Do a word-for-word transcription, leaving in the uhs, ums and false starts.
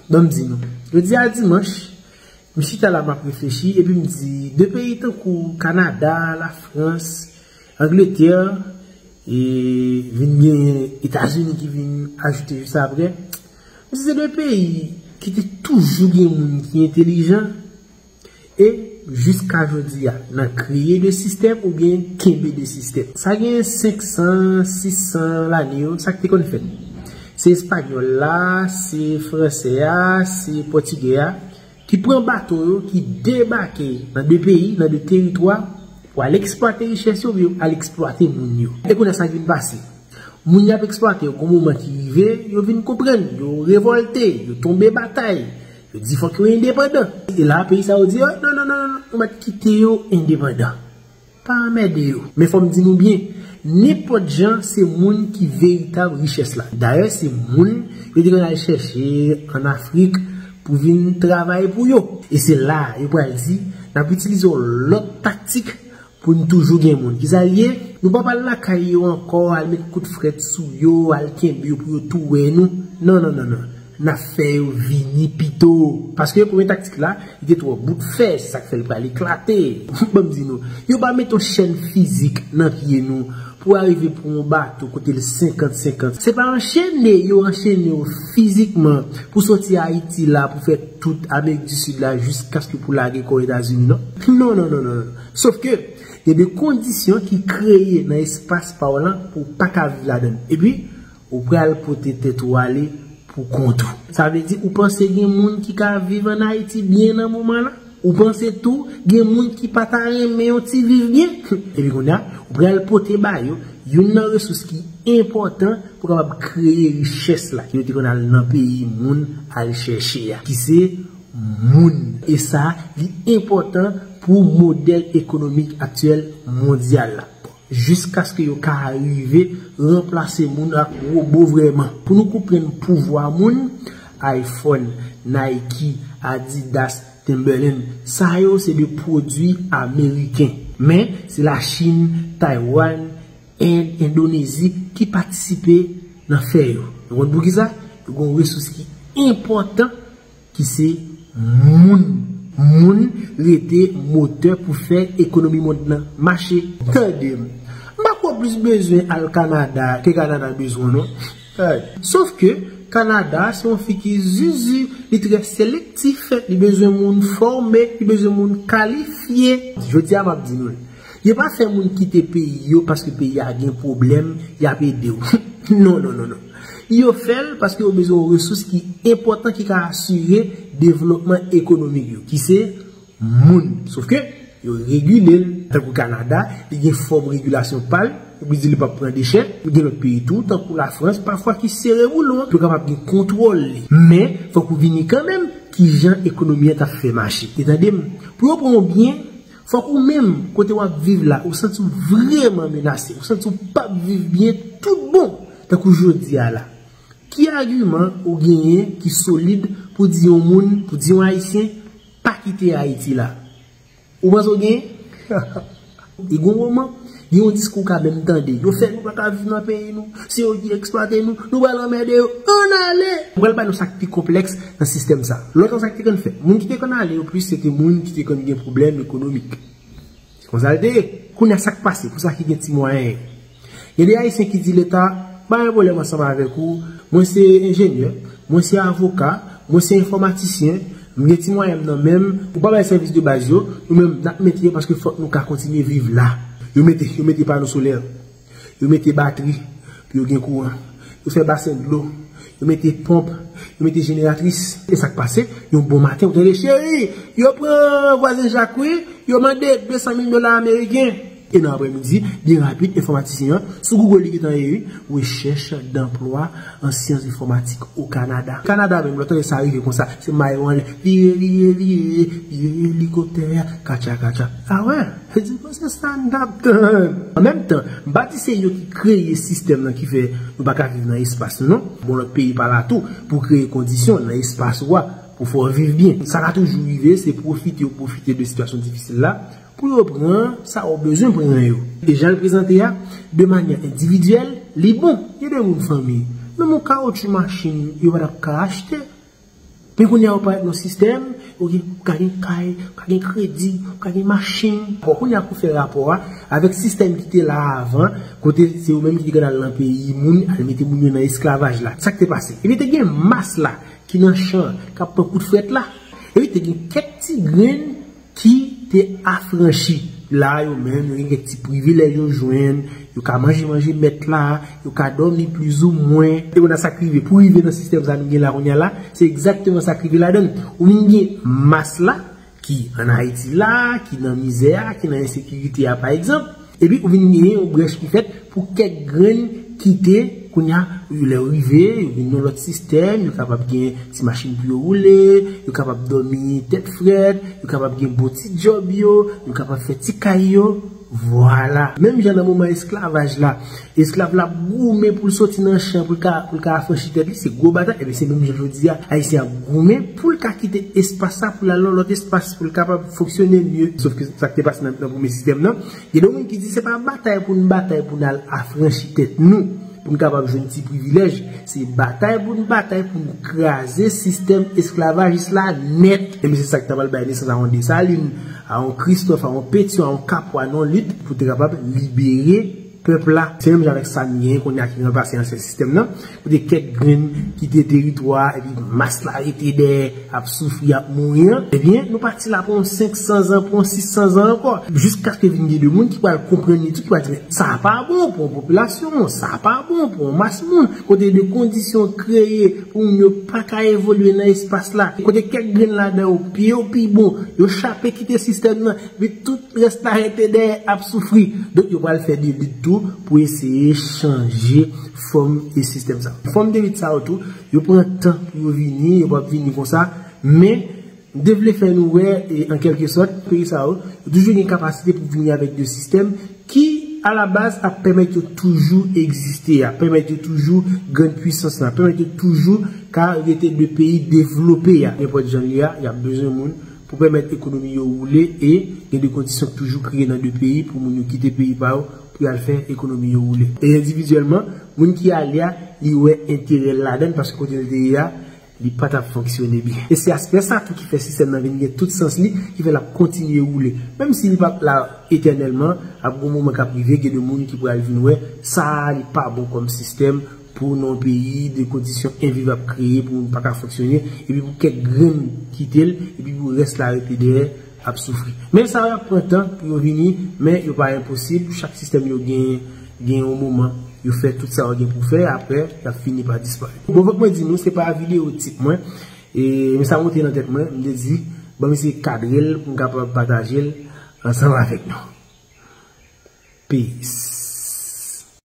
Ban m di nou, jodi a dimanch, m chita la m ap reflechi, epi m di, de peyi tankou Kanada, Lafrans, Angletè, e vin genyen Etazini ki vin ajoute jis apre. M di se de peyi ki te toujou gen moun ki entelijan, e jiska jodi a, nan kreye de sistèm oubyen kenbe de sistèm. Sa gen senk san, sis san lane yo, sa k te konn fèt? Se espanyòl la, se fransè a, se pòtigè a, ki pran bato yo, ki debake nan de peyi, nan de teritwa, pou al eksplwate richès yo, oubyen al eksplwate moun yo. E kounye a sa k vin pase? Moun y ap eksplwate yo, gon moman ki rive, yo vin konprann, yo revòlte, yo tonbe batay, yo di fòk yo endepandan. E la, peyi sa yo di, oh, non, non, non, non, nou mèt kite yo endepandan. Pa anmède yo. Men fò m di nou byen, nenpòt jan, se moun ki veritab richès la. Dayè, se moun yo te konn al chèche ann Afrik pou vin travay pou yo. E se la, yo pral di, n ap itilize yon lòt taktik pou n toujou gen moun. Kisa l ye? Nou p ap al lakay yo ankò, al met kout frèt sou yo, al kenbe yo pou yo tou wè nou. Non, non, non, non. N ap fè yo vini pito. Paske premye taktik la, li te twò bout fè, se sa k fè l pral eklate. Ban m di nou, yo pa met yon chèn fizik nan pye nou pou arive pran yon bato kote l senkant senkant. Se pa anchene yo anchene yo fizikman pou soti Ayiti la, pou fè tout Amerik di Sid la, jiskaske pou lage kò Etazini, non. Non, non, non, non, non. Sòf ke, gen de kondisyon ki kreye nan espas pa w lan pou w pa ka viv ladan l. Epi, ou pral pote tèt ou ale pou kont ou. Sa vle di, ou panse gen moun ki ka viv ann Ayiti byen nan moman la? Ou panse tou, gen moun ki pa ta renmen yon ti viv byen? Epi kounye a, ou pral pote ba yo youn nan resous ki enpòtan pou kapab kreye richès la, ke yo te konn al nan peyi moun al chèche a, ki se moun. E sa, li enpòtan pou modèl ekonomik aktyèl mondyal la. Jiskaske yo ka rive ranplase moun ak wobo vrèman. Pou nou konprann pouvwa moun, iPhone, Nike, Adidas, Timberland, sa yo se de pwodui ameriken. Men, se Lachin, Taiwan, End, Endonezi ki patisipe nan fè yo. Nou konn poukisa? Yo gen yon resous ki enpòtan ki se moun. Moun rete motè pou fè ekonomi mond lan mache. Tande m. M pa kwè w plis bezwen al Kanada ke Kanada bezwen w, non. Tande. Sòf ke Kanada se yon fi ki zuzu, li trè selektif, li bezwen moun fòme, li bezwen moun kalifye. Jodi a, m ap di nou l. Yo pa fè moun kite peyi yo paske peyi a gen pwoblèm, y ap ede w. Non, non, non, non. Yo fè l paske yo bezwen yon resous ki enpòtan ki ka asire devlopman ekonomik yo, ki se moun. Sòf ke yo regile l, tankou Kanada, li gen fòm regilasyon pa l, yo di li p ap pran dechè, gen lòt peyi tou, tankou Lafrans, pafwa ki sere boulon an, pou yo kapab gen kontwòl li. Men, fòk ou vini kanmenm, kijan ekonomi an t ap fè mache. E tande m, pou yo pran w byen, fòk ou menm, kote w ap viv la, ou santi w vrèman menase, ou santi w p ap viv byen tout bon, tankou jodi a la. Ki agiman ou genyen ki solid pou di yon moun, pou di yon Ayisyen, pa kite Ayiti la? Ou panse w genyen? E gon moman, gen yon diskou w ka menm tande. Yo fè nou pa ka viv nan peyi nou. Se yo ki eksplwate nou. Nou pral anmède yo. Ann ale! Mwen pral bay nou sa k pi konplèks nan sistèm sa. Lontan sa k te konn fèt. Moun ki te konn ale yo plis se te moun ki te konn gen pwoblèm ekonomik. Se konsa l te ye. Kounye a sa k pase pou sa ki gen ti mwayen yo? Gen de Ayisyen ki di Leta, pa gen pwoblèm ansanm avèk ou, mwen se enjenyè, mwen se avoka, mwen se enfòmatisyen, m gen ti mwayen m nan men m, ou pa bay sèvis de baz yo, nou menm n ap mete yo paske fòk nou ka kontinye viv la. Yo mete, yo mete pano solè, yo mete batri pou yo gen kouran, yo fè basen dlo, yo mete ponp, yo mete jeneratris. E sa k pase? Yon bon maten, ou tande, cheri, yo pran vwazen Jak wi, yo mande de san mil dola ameriken. E nan aprèmidi, byen rapid, enfòmatisyen an, sou Google li gentan ye wi, recherche d'emploi en sciences informatiques au Canada. Kanada menm, lè w tande sa rive konsa, se mayo anlè, vire, vire, vire, vire elikoptè a, katcha, katcha. A wè, se di, bon, se sa n t ap tann. An menm tan, m pa di se yo ki kreye sistèm nan ki fè nou pa ka viv nan espas nou, non. Bon, lòt peyi pa la tou pou kreye kondisyon nan espas ou a, pou fè w viv byen. Sa ka toujou rive, se pwofite yo pwofite de sitiyasyon difisil la, pou yo pran sa yo bezwen pran yo. E jan l prezante a, de manyè endividyèl, li bon. Gen de moun fanmi, menm yon kawotchou machin, yo pa t ap ka achte. Men kounye a ou parèt nan sistèm, ou gen, ou ka gen kay, ou ka gen kredi, ou ka gen machin. Bon, kounye a pou fè rapò a avèk sistèm ki te la avan, kote se ou menm ki te konn al nan peyi moun, al mete moun yo nan esklavaj la. Sa k te pase? Epi te gen mas la ki nan chan, k ap pran kout frèt la. Epi te gen kèk ti grenn ki te afranchi. La, yo menm, yo gen kèk ti privilèj yo jwenn, yo ka manje manje mèt la, yo ka dòmi plizoumwen. E kounye a sa k rive, pou rive nan sistèm sa nou gen la kounye a la, se egzakteman sa k rive ladan l. Ou vin gen mas la, ki ann Ayiti la, ki nan mizè a, ki nan ensekirite a, pa egzanp. Epi ou vin genyen yon brèch ki fèt pou kèk grenn kite, kounye a, lè yo rive, yo vin nan lòt sistèm, yo kapab gen ti machin pou yo woule, yo kapab dòmi tèt frèt, yo kapab gen bon ti djòb yo, yo kapab fè ti kay yo. Vwala. Menm jan nan moman esklavaj la, esklav la ap goumen pou l soti nan chan, pou l ka, pou l ka afranchi tèt li, se gwo batay. Ebyen, se menm jan jodi a, Ayisyen ap goumen pou l ka kite espas sa, pou l al nan lòt espas, pou l kapab fonksyone mye. Sof ke sa k te pase nan, nan premye sistèm nan, gen de moun ki di se pa batay pou n batay pou n al afranchi tèt nou, pou n kapab jwenn ti privilèj. Se batay pou n batay pou n kraze sistèm esklavajis la nèt. Ebyen, se sa k ta pral bay nesans a yon Desalin, a yon Kristòf, a yon Petyon, a yon Kapwa nan lit pou te kapab libere pèp la. Se menm jan avèk sa n genyen kounye a ki ranplase ansyen sistèm nan, kote kèk grenn kite teritwa a, epi mas la rete dèyè, ap soufri, ap mouri an. Ebyen, nou pati la pou yon senk san zan, pou yon sis san zan ankò. Jiskaske vin gen de moun ki pral konprann li tou, ki pral di, men sa pa bon pou yon popilasyon, sa pa bon pou yon mas moun. Kote de kondisyon kreye pou moun yo pa ka evolye nan espas la. Kote kèk grenn ladan yo, pye yo pi bon, yo chape kite sistèm nan, epi tout rès la rete dèyè ap soufri. Donk, yo pral fè de lit tou pou eseye chanje fòm e sistèm sa. Fòm de lit sa yo tou, yo pran tan pou yo vini, yo p ap vini konsa, men m te vle fè nou wè, e, an kèlke sòt, peyi sa yo, yo toujou gen kapasite pou vini avèk de sistèm ki, a la baz, ap pèmèt yo toujou egziste, ap pèmèt yo toujou grann pwisans lan, ap pèmèt yo toujou ka rete de peyi devlope a. Nenpòt jan l ye a, y ap bezwen moun pou pèmèt ekonomi yo woule e gen de kondisyon k toujou kreye nan de peyi pou moun yo kite peyi pa yo pou y al fè ekonomi yo woule. E endividyèlman, moun ki ale a, li wè enterè l ladan l paske kote l te ye a, li pa t ap fonksyone byen. E se aspè sa tou ki fè sistèm nan vin gen tout sans li, ki fè l ap kontinye woule. Menm si li p ap la etènèlman, ap gen yon moman k ap rive, gen de moun ki pral vin wè sa a, li pa bon kòm sistèm pou nan yon peyi, de kondisyon enviv ap kreye pou moun pa ka fonksyone, epi pou kèk grenn kite l, epi pou rès la rete dèyè ap soufri. Men sa yo ap pran tan pou yo vini, men yo pa enposib, chak sistèm yo gen, gen yon moman, yo fè tout sa yo gen pou fè, apre, y ap fini pa disparèt. Bon, fòk mwen di nou, se pa videyo tip mwen, e, men sa monte nan tèt mwen, m te di, ban m eseye kadre l pou m kapab pataje l ansanm avèk nou. Peace.